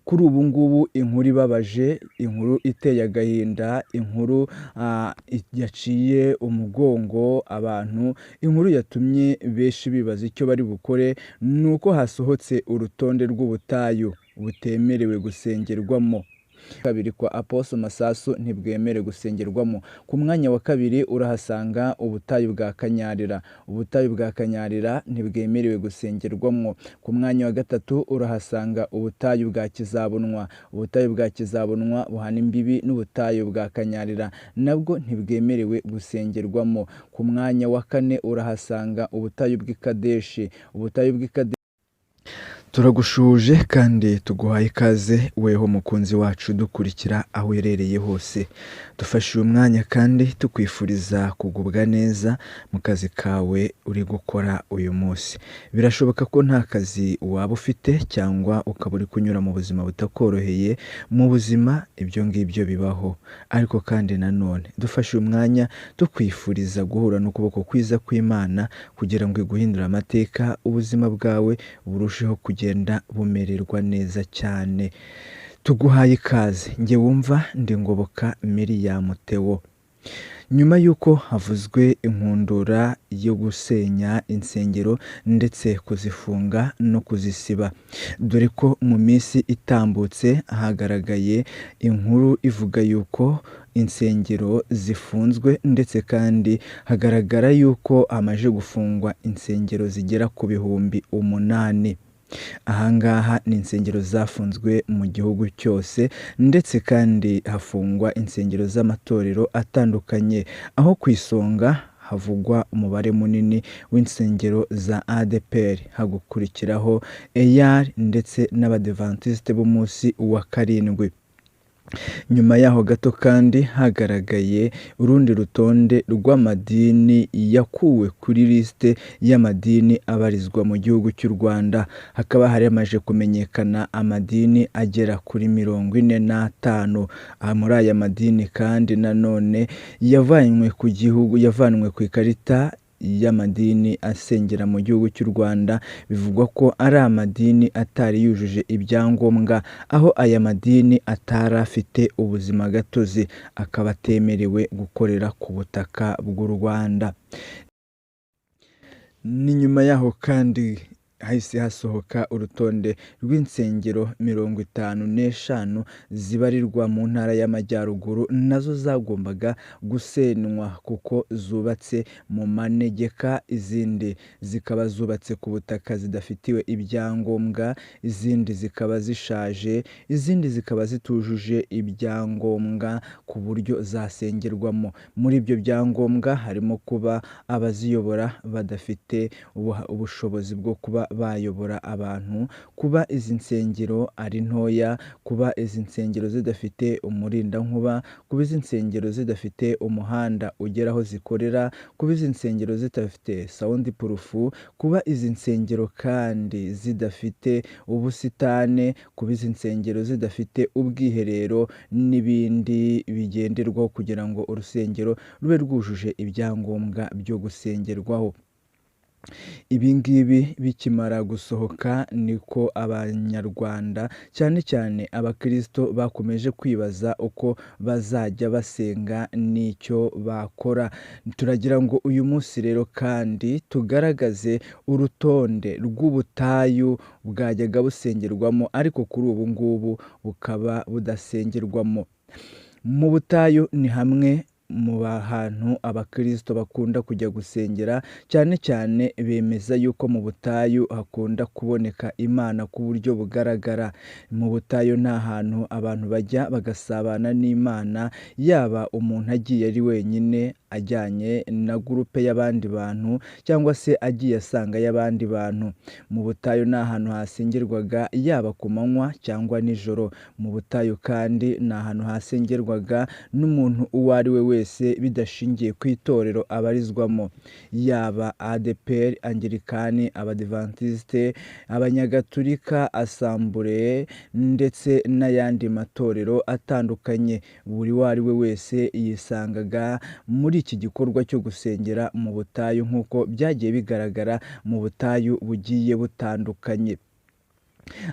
Kuri ubu ngubu inkuru ibabaje, inkuru iteye agahinda, inkuru yaciye umugongo abantu, inkuru yatumye benshi bibaza icyo bari bukore, ni uko hasohotse urutonde rw'ubutayu butemerewe gusengerwamo. Kabiri kwa Apostle Masasu ntibwemerewe gusengerwamo. Ku mwanya wa kabiri urahasanga ubutayu bwa Kanyarira. Ubutayu bwa Kanyarira ntibwemerewe gusengerwamo. Ku mwanya wa gatatu urahasanga ubutayu bwa Kizabunwa. Ubutayu bwa Kizabunwa buhana imbibi n'ubutayu bwa Kanyarira, nabwo ntibwemerewe gusengerwamo. Ku mwanya wa kane urahasanga ubutayu bw'i Kadeshi. Ubutayu bw'i Kadeshi. Turagushuje kandi tuguhaye ikaze weho mukunzi wacu dukurikira aho uherereye hose. Dufashe uyu mwanya kandi tukwifuriza kugubwa neza mu kazi kawe uri gukora uyu munsi. Birashoboka ko nta kazi waba ufite cyangwa ukaba uri kunyura mu buzima butakoroheye, mu buzima ibyo ngibyo bibaho. Ariko kandi nanone dufashe uyu mwanya tukwifuriza guhura n'ukuboko kwiza kw'Imana kugira ngo iguhindure amateka, ubuzima bwawe burusheho kugenda bumererwa neza cyane. Tuguhaye ikaze, njye wumva ndi Ngoboka Miriam Theo. Nyuma y'uko havuzwe inkundura yo gusenya insengero ndetse kuzifunga no kuzisiba, dore ko mu minsi itambutse hagaragaye inkuru ivuga y'uko insengero zifunzwe ndetse kandi hagaragara y'uko hamaze gufungwa insengero zigera ku 8,000. Aha ngaha ni insengero zafunzwe mu gihugu cyose ndetse kandi hafungwa insengero z'amatorero atandukanye, aho ku isonga havugwa umubare munini w'insengero za ADEPR, hagukurikiraho EAR ndetse n'Abadiventisite b'umunsi wa karindwi. Nyuma yaho gato kandi hagaragaye urundi rutonde rw'amadini yakuwe kuri lisite y'amadini abarizwa mu gihugu cy'u Rwanda. Hakaba hari hamaze kumenyekana amadini agera kuri 45. Muri aya madini kandi nanone yavanywe ku gihugu, yavanwe ku ikarita y'amadini asengera mu gihugu cy'u Rwanda, bivugwa ko ari amadini atari yujuje ibyangombwa, aho aya madini atari afite ubuzima gatozi, akaba atemerewe gukorera ku butaka bw'u Rwanda. Ni nyuma yaho kandi hahise hasohoka urutonde rw'insengero 55 zibarirwa mu ntara y'Amajyaruguru, nazo zagombaga gusenywa kuko zubatse mu manegeka, izindi zikaba zubatse ku butaka zidafitiwe ibyangombwa, izindi zikaba zishaje, izindi zikaba zitujuje ibyangombwa ku buryo zasengerwamo. Muri ibyo byangombwa harimo kuba abaziyobora badafite ubushobozi bwo kuba bayobora abantu, kuba izi nsengero ari ntoya, kuba izi nsengero zidafite umurindankuba, kuba izi nsengero zidafite umuhanda ugera aho zikorera, kuba izi nsengero zidafite sound proof, kuba izi nsengero kandi zidafite ubusitani, kuba izi nsengero zidafite ubwiherero n'ibindi bigenderwaho kugira ngo urusengero rube rwujuje ibyangombwa byo gusengerwaho. Ibi ngibi bikimara gusohoka niko Abanyarwanda cyane cyane Abakristo bakomeje kwibaza uko bazajya basenga n'icyo bakora. Turagira ngo uyu munsi rero kandi tugaragaze urutonde rw'ubutayu bwajyaga busengerwamo ariko kuri ubu ngubu bukaba budasengerwamo. Mu butayu ni hamwe mu hantu Abakristo bakunda kujya gusengera, cyane cyane bemeza yuko mu butayu hakunda kuboneka Imana ku buryo bugaragara. Mu butayu ni ahantu abantu bajya bagasabana n'Imana, yaba umuntu agiye ari wenyine, ajyanye na gurupe y'abandi bantu cyangwa se agiye asanga y'abandi bantu. Mu butayu ni ahantu hasengerwaga yaba ku manywa cyangwa nijoro. Mu butayu kandi ni ahantu hasengerwaga n'umuntu uwo ari we wese bidashingiye ku itorero abarizwamo, yaba ADEPR, Anglikani, Abadiventisite, Abanyagatulika, Asambure ndetse n'ayandi matorero atandukanye. Buri uwo ari we wese yisangaga muri iki gikorwa cyo gusengera mu butayu nk'uko byagiye bigaragara mu butayu bugiye butandukanye.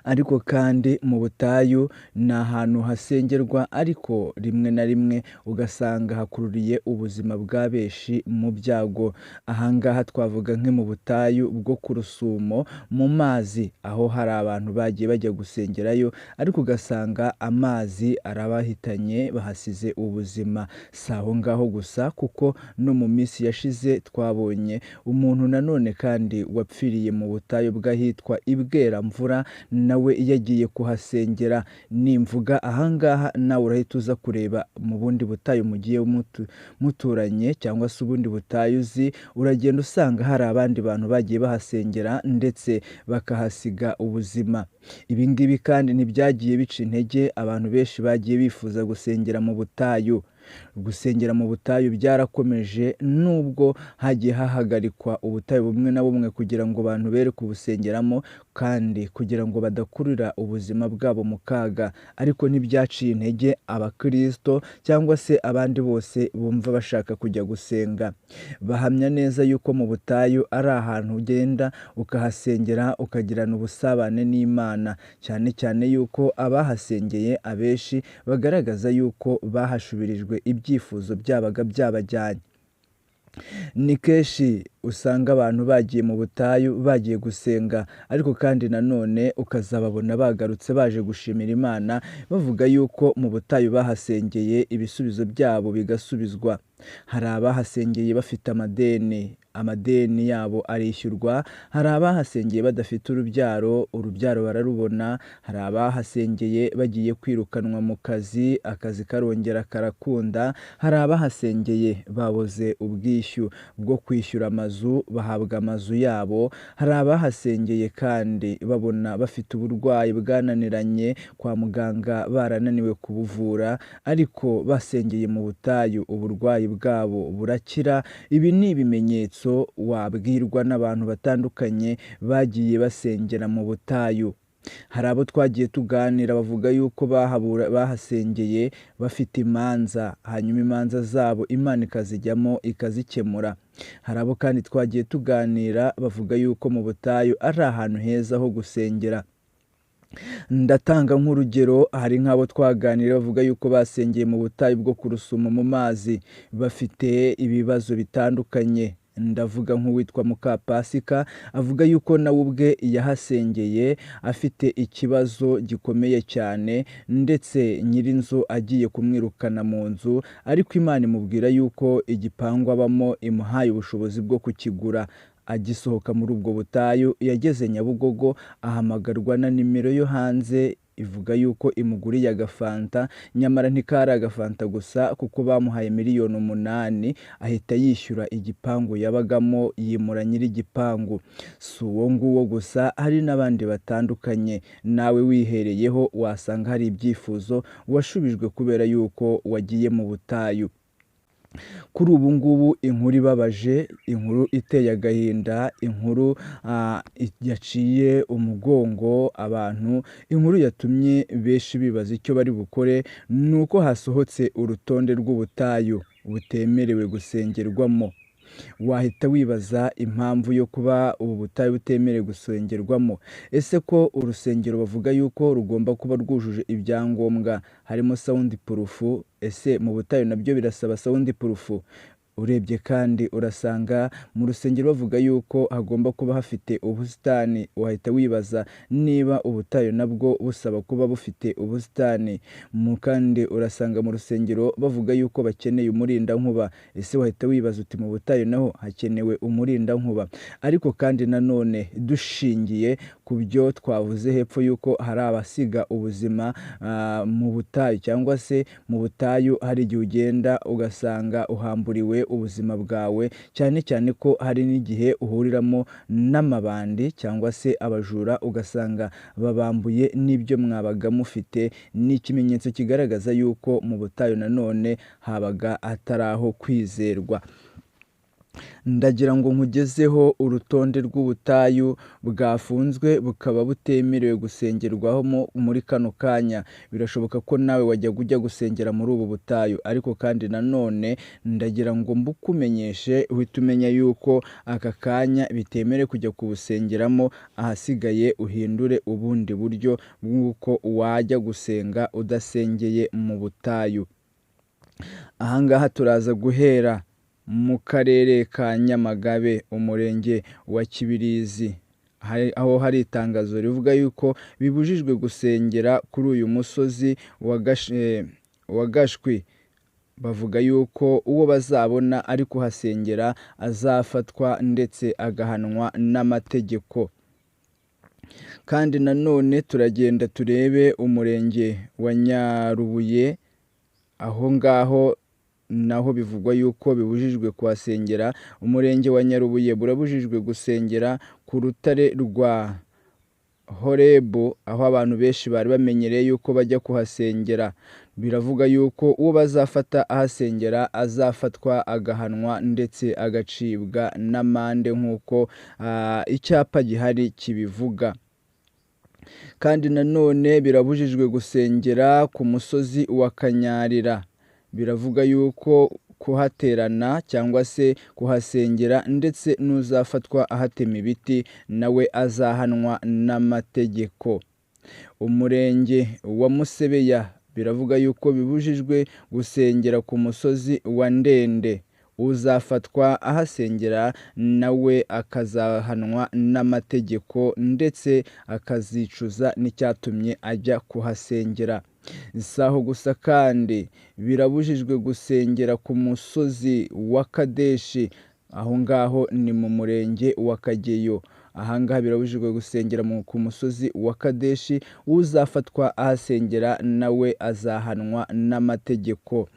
Ariko kandi mu butayu ni ahantu hasengerwa, ariko rimwe na rimwe ugasanga hakururiye ubuzima bwa benshi mu byago. Aha ngaha twavuga nko mu butayu bwo ku Rusumo mu mazi, aho hari abantu bagiye bajya gusengerayo ariko ugasanga amazi arabahitanye, bahasize ubuzima. Si aho ngaho gusa kuko no mu minsi yashize twabonye umuntu nanone kandi wapfiriye mu butayu bw'ahitwa i Bweramvura, nawe yagiye kuhasengera. Nimvuga aha ngaha nawe urahita uza kureba mu bundi butayu mugiye muturanye cyangwa se ubundi butayu uzi, uragenda usanga hari abandi bantu bagiye bahasengera ndetse bakahasiga ubuzima. Ibi ngibi kandi ntibyagiye bica intege abantu benshi bagiye bifuza gusengera mu butayu. Gusengera mu butayu byarakomeje nubwo hagiye hahagarikwa ubutayu bumwe na bumwe kugira ngo abantu bere kubusengeramo kandi kugira ngo badakurira ubuzima bwabo mu kaga, ariko ntibyaciye intege abakristo cyangwa se abandi bose bumva bashaka kujya gusenga. Bahamya neza yuko mu butayu ari ahantu ugenda ukahasengera ukagirana ubusabane n'Imana, cyane cyane yuko abahasengeye abenshi bagaragaza yuko bahashubirijwe ibyifuzo byabaga byabajyanye. Ni kenshi usanga abantu bagiye mu butayu bagiye gusenga, ariko kandi nanone ukazababona bagarutse baje gushimira Imana, bavuga yuko mu butayu bahasengeye ibisubizo byabo bigasubizwa. Hari abahasengeye bafite amadeni, amadeni yabo arishyurwa. Hari abahasengeye badafite urubyaro, urubyaro bararubona. Hari abahasengeye bagiye kwirukanwa mu kazi, akazi karongera karakunda. Hari abahasengeye babuze ubwishyu bwo kwishyura amazu, bahabwa amazu yabo. Hari abahasengeye kandi babona bafite uburwayi bwananiranye kwa muganga, barananiwe kubuvura, ariko basengeye mu butayu uburwayi bwabo burakira. Ibi ni ibimenyetso wabwirwa n'abantu batandukanye bagiye basengera mu butayu. Hari abo twagiye tuganira bavuga yuko bahasengeye bafite imanza, hanyuma imanza zabo Imana ikazijyamo ikazikemura. Hari abo kandi twagiye tuganira bavuga yuko mu butayu ari ahantu heza ho gusengera. Ndatanga nk'urugero, hari nk'abo twaganira bavuga yuko basengeye mu butayu bwo ku Rusumo mu mazi, bafite ibibazo bitandukanye. Ndavuga nk'uwitwa Mukapasika, avuga yuko nawe ubwe yahasengeye afite ikibazo gikomeye cyane, ndetse nyir'inzu agiye kumwirukana mu nzu, ariko Imana imubwira yuko igipangu abamo imuhaye ubushobozi bwo kukigura. Agisohoka muri ubwo butayu yageze Nyabugogo, ahamagarwa na nimero yo hanze ivuga yuko imuguriye agafanta, nyamara ntikari agafanta gusa kuko bamuhaye 8,000,000, ahita yishyura igipangu yabagamo, yimura nyir'igipangu. Si uwo nguwo gusa, hari n'abandi batandukanye. Nawe wihereyeho wasanga hari ibyifuzo washubijwe kubera yuko wagiye mu butayu. Kuri ubu ngubu inkuru ibabaje, inkuru iteye agahinda, inkuru yaciye umugongo abantu, inkuru yatumye benshi bibaza icyo bari bukore, ni uko hasohotse urutonde rw'ubutayu butemerewe gusengerwamo. Wahita wibaza impamvu yo kuba ubu butayu butemerewe gusengerwamo. Ese ko urusengero bavuga yuko rugomba kuba rwujuje ibyangombwa harimo sound proof, ese mu butayu nabyo birasaba sound proof? Urebye kandi urasanga mu rusengero bavuga yuko hagomba kuba hafite ubusitani, wahita wibaza niba ubutayu nabwo busaba kuba bufite ubusitani. Kandi urasanga mu rusengero bavuga yuko bakeneye umurindankuba, ese wahita wibaza uti mu butayu naho hakenewe umurindankuba? Ariko kandi nanone dushingiye ku byo twavuze hepfo yuko hari abasiga ubuzima mu butayu, cyangwa se mu butayu hari igihe ugenda ugasanga uhamburiwe ubuzima bwawe, cyane cyane ko hari n'igihe uhuriramo n'amabandi cyangwa se abajura, ugasanga babambuye n'ibyo mwabaga mufite. Ni ikimenyetso kigaragaza yuko mu butayu nanone habaga atari aho kwizerwa. Ndagira ngo nkugezeho urutonde rw'ubutayu bwafunzwe bukaba butemerewe gusengerwaho muri kano kanya. Birashoboka ko nawe wajyaga ujya gusengera muri ubu butayu, ariko kandi nanone ndagira ngo mbukumenyeshe uhite umenya yuko aka kanya bitemerewe kujya kubusengeramo, ahasigaye uhindure ubundi buryo bw'uko wajya gusenga udasengeye mu butayu. Aha ngaha turaza guhera mu karere ka Nyamagabe, umurenge wa Kibirizi, aho hari itangazo rivuga yuko bibujijwe gusengera kuri uyu musozi wa Gashwi. Bavuga yuko uwo bazabona ari kuhasengera azafatwa ndetse agahanwa n'amategeko. Kandi nanone turagenda turebe umurenge wa Nyarubuye, aho ngaho naho bivugwa yuko bibujijwe kuhasengera. Umurenge wa Nyarubuye burabujijwe gusengera ku rutare rwa Horebu, aho abantu benshi bari bamenyereye yuko bajya kuhasengera. Biravuga yuko uwo bazafata ahasengera azafatwa agahanwa ndetse agacibwa n'amande nk'uko icyapa gihari kibivuga. Kandi nanone birabujijwe gusengera ku musozi wa Kanyarira. Biravuga yuko kuhaterana cyangwa se kuhasengera ndetse n'uzafatwa ahatema ibiti nawe azahanwa n'amategeko. Umurenge wa Musebeya biravuga yuko bibujijwe gusengera ku musozi wa Ndende. Uzafatwa ahasengera nawe akazahanwa n'amategeko ndetse akazicuza n'icyatumye ajya kuhasengera. Si aho gusa kandi birabujijwe gusengera ku musozi wa Kadeshi, aho ngaho ni mu murenge wa Kageyo. Aha ngaha birabujijwe gusengera ku musozi wa Kadeshi, uzafatwa ahasengera nawe azahanwa n'amategeko.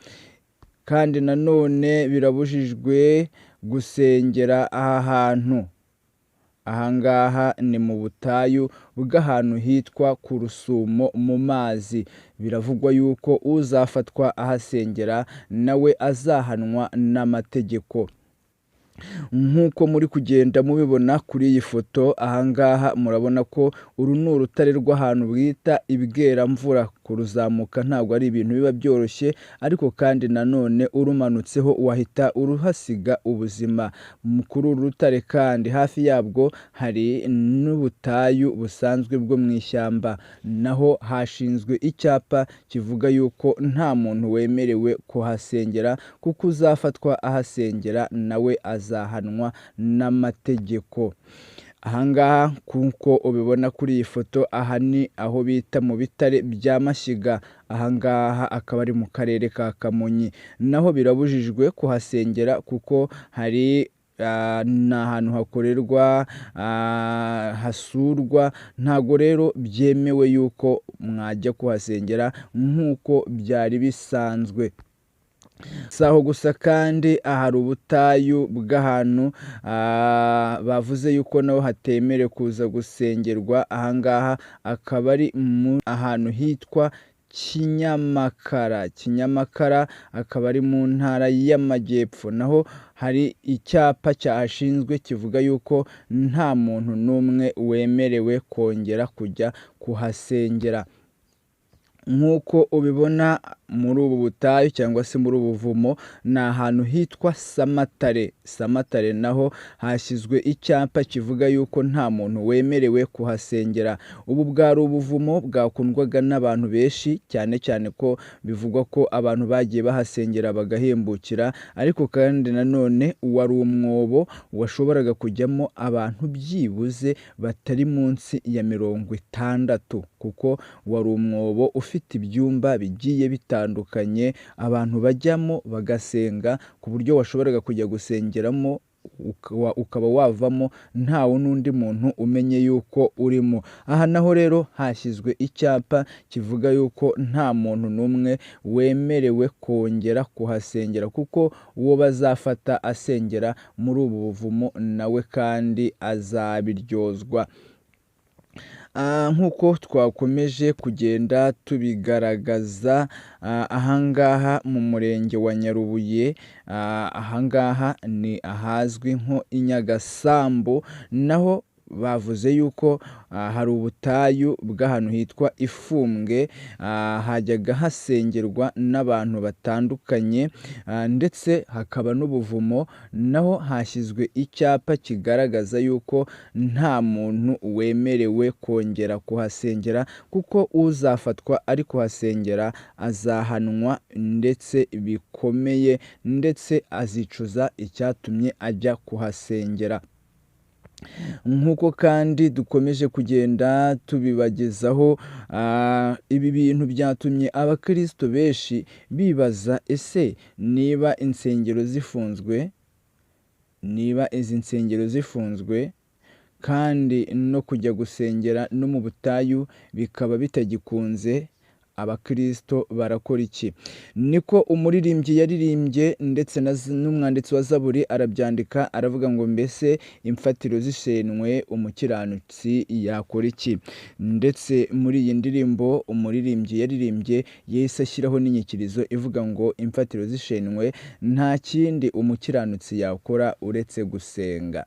Kandi nanone birabujijwe gusengera aha hantu. Aha ngaha ni mu butayu bw'ahantu hitwa ku Rusumo mu mazi. Biravugwa yuko uzafatwa ahasengera nawe azahanwa n'amategeko. Nk'uko muri kugenda mubibona kuri iyi foto, aha ngaha murabona ko uru ni urutare rw'ahantu bita Ibweramvura. Kuruzamuka ntabwo ari ibintu biba byoroshye, ariko kandi nanone urumanutseho wahita uruhasiga ubuzima. Kuri uru rutare kandi hafi yabwo hari n'ubutayu busanzwe bwo mu ishyamba, naho hashinzwe icyapa kivuga yuko nta muntu wemerewe kuhasengera, kuko uzafatwa ahasengera nawe azahanwa n'amategeko. Aha ngaha kuko ubibona kuri iyi foto, aha ni aho bita mu bitare bya Mashyiga. Aha ngaha akaba ari mu karere ka Kamonyi, naho birabujijwe kuhasengera kuko hari ni ahantu hakorerwa, hasurwa, ntago rero byemewe yuko mwajya kuhasengera nk'uko byari bisanzwe. Si aho gusa kandi hari ubutayu bw'ahantu bavuze yuko naho hatemerewe kuza gusengerwa. Aha ngaha akaba ari ahantu hitwa Kinyamakara. Kinyamakara akaba ari mu ntara y'Amajyepfo, naho hari icyapa cyahashinzwe kivuga yuko nta muntu n'umwe wemerewe kongera kujya kuhasengera. Nk'uko ubibona muri ubu butayu cyangwa se muri ubu buvumo, ni ahantu hitwa Samatare. Samatare naho hashyizwe icyapa kivuga yuko nta muntu wemerewe kuhasengera. Ubu bwari ubuvumo bwakundwaga n'abantu benshi, cyane cyane ko bivugwa ko abantu bagiye bahasengera bagahembukira, ariko kandi nanone wari umwobo washoboraga kujyamo abantu byibuze batari munsi ya 60, kuko wari umwobo ufite ibyumba bigiye bitandukanye abantu bajyamo bagasenga, ku buryo washoboraga kujya gusengeramo ukaba wavamo ntawe n'undi muntu umenye yuko urimo. Aha naho rero hashyizwe icyapa kivuga yuko nta muntu n'umwe wemerewe kongera kuhasengera, kuko uwo bazafata asengera muri ubu buvumo nawe kandi azabiryozwa. Nk'uko twakomeje kugenda tubigaragaza, ahangaha mu murenge wa Nyarubuye, ahangaha ni ahazwi nko i Nyagasambu, naho bavuze yuko hari ubutayu bw'ahantu hitwa Ifumbwe, hajyaga hasengerwa n'abantu batandukanye, ndetse hakaba n'ubuvumo, naho hashyizwe icyapa kigaragaza yuko nta muntu wemerewe kongera kuhasengera, kuko uzafatwa ari kuhasengera azahanwa ndetse bikomeye, ndetse azicuza icyatumye ajya kuhasengera. Nk'uko kandi dukomeje kugenda tubibagezaho, ibi bintu byatumye abakristo benshi bibaza ese niba insengero zifunzwe, niba izi nsengero zifunzwe kandi no kujya gusengera no mu butayu bikaba bitagikunze, abakristo barakora iki? Niko umuririmbyi yaririmbye, ndetse n'umwanditsi wa Zaburi arabyandika, aravuga ngo mbese imfatiro zisenwe umukiranutsi yakora iki? Ndetse muri iyi ndirimbo umuririmbyi yaririmbye yahise ashyiraho n'inyikirizo ivuga ngo imfatiro zishenwe nta kindi umukiranutsi yakora uretse gusenga.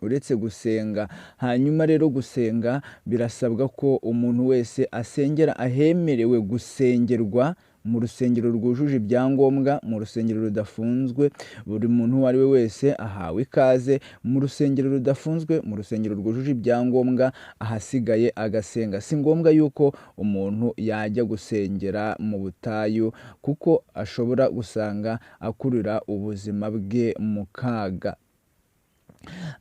Uretse gusenga. Hanyuma rero gusenga birasabwa ko umuntu wese asengera ahemerewe gusengerwa, mu rusengero rwujuje ibyangombwa, mu rusengero rudafunzwe. Buri muntu uwo ari we wese ahawe ikaze mu rusengero rudafunzwe, mu rusengero rwujuje ibyangombwa, ahasigaye agasenga. Si ngombwa yuko umuntu yajya gusengera mu butayu, kuko ashobora gusanga akurura ubuzima bwe mu kaga.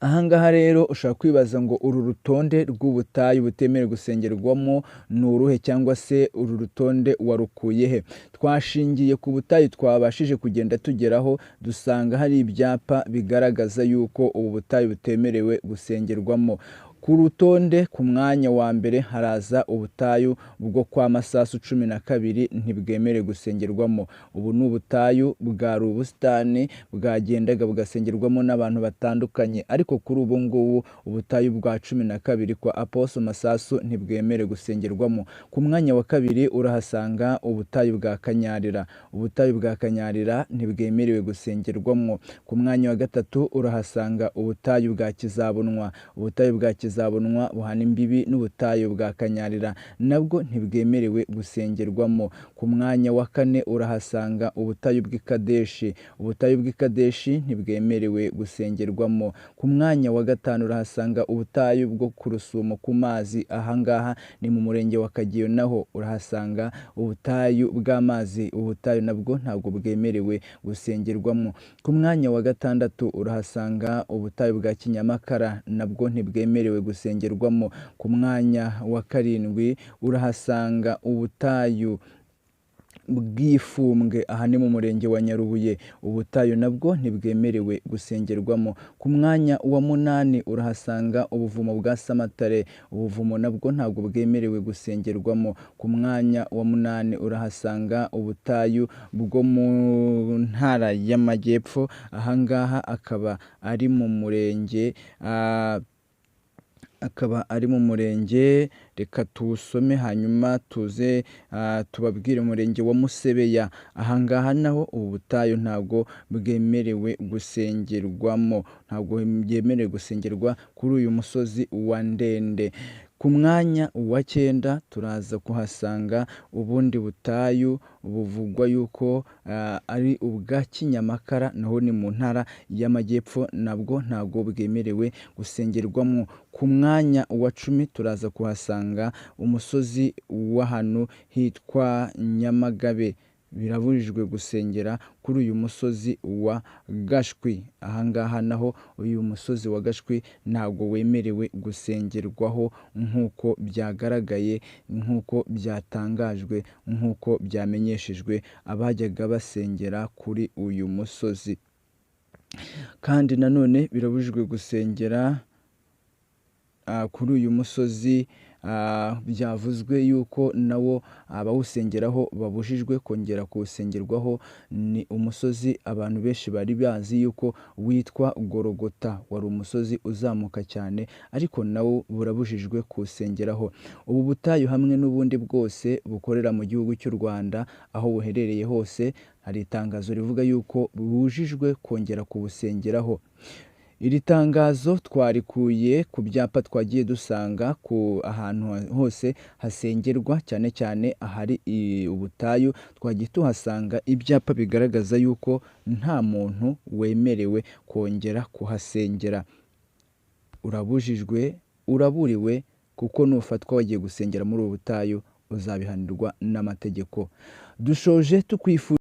Ahangaha rero ushobora kwibaza ngo uru rutonde rw'ubutayu butemerewe gusengerwamo ni uruhe, cyangwa se uru rutonde warukuye he? Twashingiye ku butayu twabashije kugenda tugeraho, dusanga hari ibyapa bigaragaza yuko ubu butayu butemerewe gusengerwamo. Ku rutonde ku mwanya wa mbere haraza ubutayu bwo kwa Masasu 12 ntibwemerewe gusengerwamo. Ubu ni ubutayu bwari ubusitani bwagendaga bugasengerwamo n'abantu batandukanye, ariko kuri ubu ngubu ubutayu bwa 12 kwa Apostle Masasu ntibwemerewe gusengerwamo. Ku mwanya wa kabiri urahasanga ubutayu bwa Kanyarira. Ubutayu bwa Kanyarira ntibwemerewe gusengerwamo. Ku mwanya wa gatatu urahasanga ubutayu bwa Kizabunwa. Ubutayu bwa Kizabunwa buhana imbibi n'ubutayu bwa Kanyarira, nabwo ntibwemerewe gusengerwamo. Ku mwanya wa kane urahasanga ubutayu bw'Ikadeshi. Ubutayu bw'Ikadeshi ntibwemerewe gusengerwamo. Ku mwanya wa gatanu urahasanga ubutayu bwo ku Rusumo ku mazi, ahangaha ni mu murenge wa Kageyo, naho urahasanga ubutayu bw'amazi. Ubutayu nabwo ntabwo bwemerewe gusengerwamo. Ku mwanya wa gatandatu urahasanga ubutayu bwa Kinyamakara, nabwo ntibwemerewe gusengerwamo. Ku mwanya wa karindwi urahasanga ubutayu bw'Ifumbwe, aha ni mu murenge wa Nyarubuye. Ubutayu nabwo ntibwemerewe gusengerwamo. Ku mwanya wa munani urahasanga ubuvumo bwa Samatare. Ubuvumo nabwo ntabwo bwemerewe gusengerwamo. Ku mwanya wa munani urahasanga ubutayu bwo mu ntara y'Amajyepfo, ahangaha akaba ari mu murenge reka tuwusome hanyuma tuze tubabwire umurenge wa Musebeya. Ahangaha naho ubu butayu ntabwo bwemerewe gusengerwamo, ntabwo byemerewe gusengerwa kuri uyu musozi wa Ndende. Ku mwanya wa cyenda turaza kuhasanga ubundi butayu buvugwa yuko ari ubwa Kinyamakara, naho ni mu ntara y'Amajyepfo, nabwo ntabwo bwemerewe gusengerwamo. Ku mwanya wa 10 turaza kuhasanga umusozi w'ahantu hitwa Nyamagabe. Birabujijwe gusengera kuri uyu musozi wa Gashwi. Ahangaha naho uyu musozi wa Gashwi ntabwo wemerewe gusengerwaho nk'uko byagaragaye, nk'uko byatangajwe, nk'uko byamenyeshejwe abajyaga basengera kuri uyu musozi. Kandi nanone birabujijwe gusengera kuri uyu musozi Byavuzwe yuko nawo abawusengeraho babujijwe kongera kuwusengerwaho. Ni umusozi abantu benshi bari bazi yuko witwa Gorogota, wari umusozi uzamuka cyane, ariko nawo burabujijwe kuwusengeraho. Ubu butayu hamwe n'ubundi bwose bukorera mu gihugu cy'u Rwanda, aho buherereye hose, hari itangazo rivuga yuko bubujijwe kongera kubusengeraho. Iri tangazo twarikuye ku byapa twagiye dusanga ku ahantu hose hasengerwa, cyane cyane ahari ubutayu, twagiye tuhasanga ibyapa bigaragaza yuko nta muntu wemerewe kongera kuhasengera. Urabujijwe, uraburiwe, kuko nufatwa wagiye gusengera muri ubu butayu uzabihanirwa n'amategeko. Dushoje tukwifuza